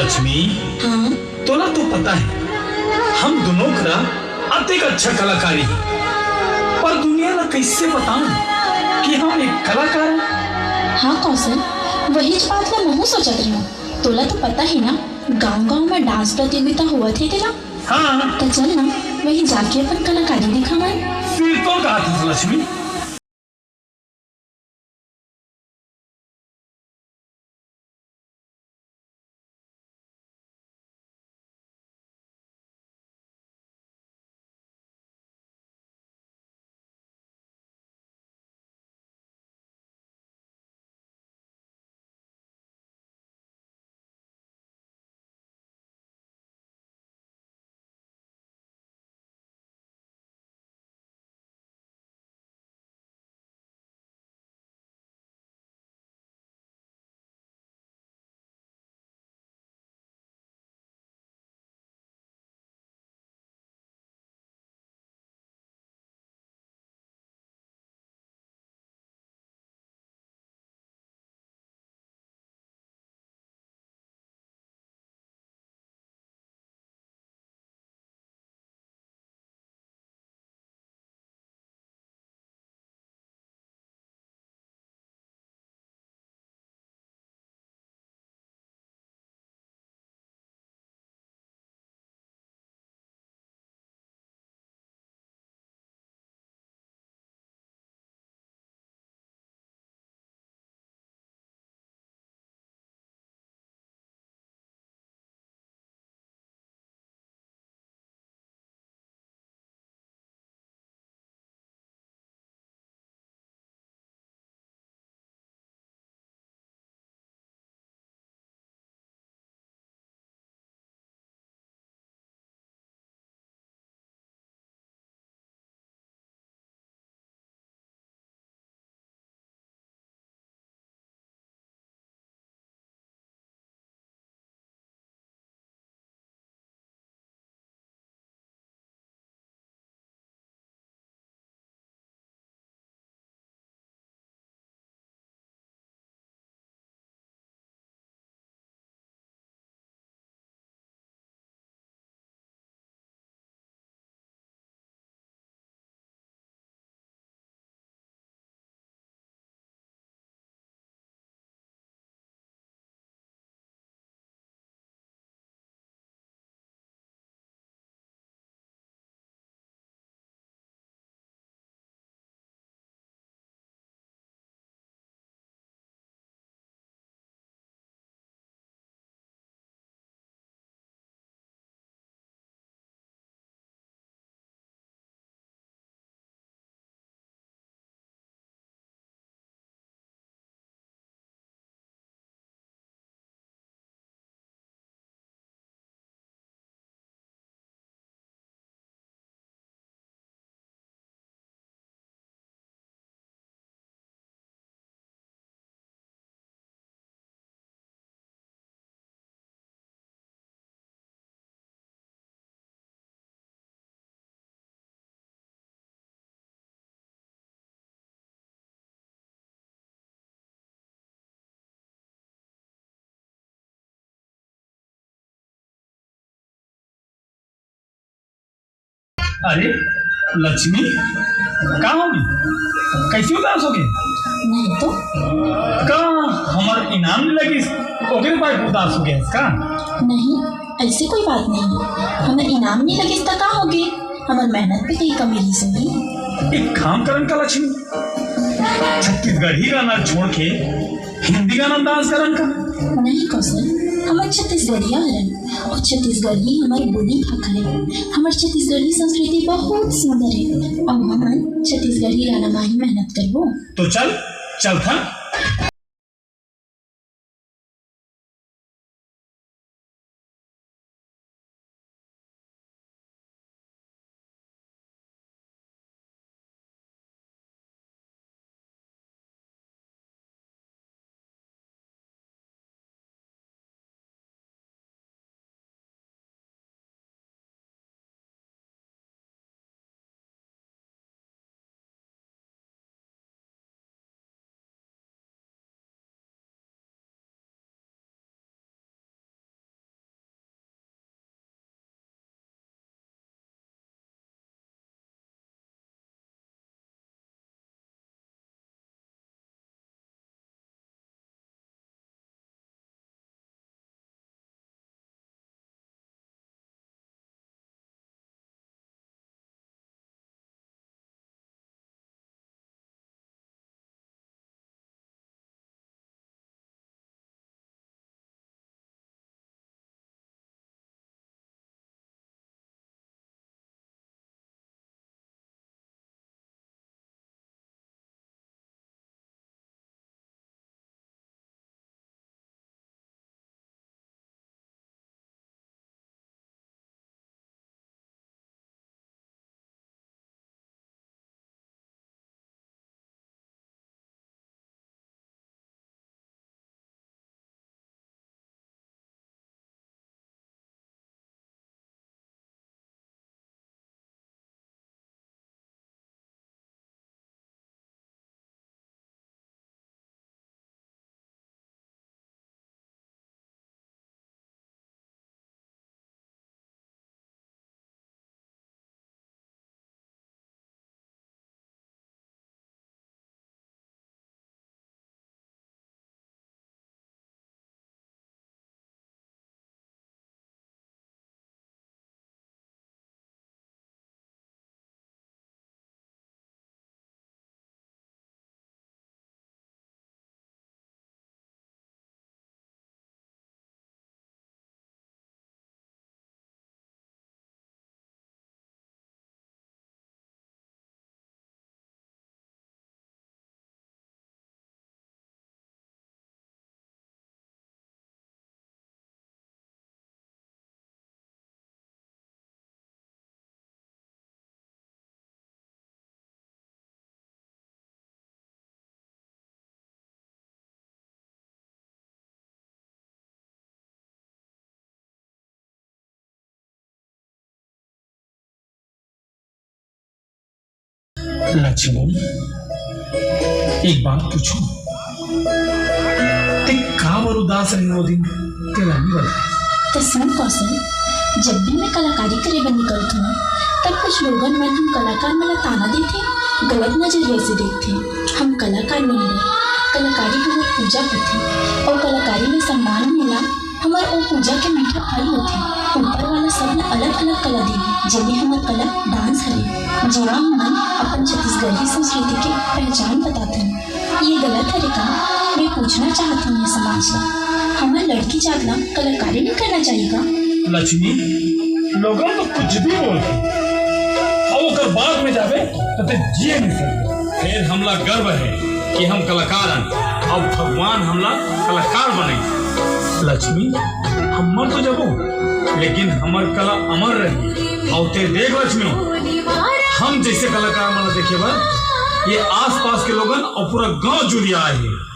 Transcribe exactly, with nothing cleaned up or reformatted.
लक्ष्मी, हाँ? तोला तो पता है, हम दोनों करा अतेक अच्छा कलाकारी है, पर दुनिया ला कैसे बताऊं कि हम एक कलाकार हैं? हाँ कौशल, वही बात ला महू सोचत रही हूँ। तोला तो पता है ना, गांव-गांव में डांस प्रतियोगिता हुआ थे तेला। हाँ। तो चल ना, वही जाके अपन कलाकारी दिखावन। फिर तो कहा था लक्ष्मी। अरे लक्ष्मी, का हो गई? कैसे उदास हो गए? नहीं तो। का हमर इनाम नहीं लगिस, ओकरे बाद उदास हो गए का? नहीं, ऐसी कोई बात नहीं। हमर इनाम नहीं लगिस त का हो गए? हमर मेहनत पे कहीं कमी रही होगी। एक काम करन का लक्ष्मी, छत्तीसगढ़ी गाना छोड़ के हिंदी गाना में डांस करन का? नहीं कौशल, हमर छत्तीसगढ़िया हरन और छत्तीसगढ़ी हमर बोली भाखा है। हमर छत्तीसगढ़ी संस्कृति बहुत सुंदर है और हमन छत्तीसगढ़ी गाना मा ही मेहनत करबो। तो चल, चल था। लक्ष्मी, एक बात पूछूं? ते काबर उदास रहे वो दिन? तेला नहीं बताए। त सुन कौशल, जब भी मैं कलाकारी करे बर निकलथों, तब कुछ लोगन मन हम कलाकार मन ला ताना देथे, गलत नजरिया से देखथे। हम कलाकार नहीं रहे, कलाकारी के वो पूजा होथे, और कलाकारी में सम्मान मिलना हमर ओ पूजा के मीठा फल होथे। ऊपर वाला सबला अलग-अलग कला दे, जेमे हमर कला डांस हरे, जेमा हमन अपन छत्तीसगढ़ी संस्कृति के पहचान बताथन। ये गलत हरे का? मैं पूछना चाहत हूँ ये समाज ला, हमर लड़की जात ला कलाकारी नहीं करना चाहिए का? लक्ष्मी, लोगन तो कुछ भी बोलथे, अउ ओकर बाद में जाबे तो ते जिए नहीं सकबे। फेर हमला गर्व हे कि हम कलाकार हन, अउ भगवान हमला कलाकार बनाइस। लक्ष्मी, हम मर तो जाबो, लेकिन हमर कला अमर रही। अउ ते देख लक्ष्मी, हम जैसे कलाकार मन ला देखे बर ये आसपास के लोगन अउ पूरा गांव जुरिया आए हे।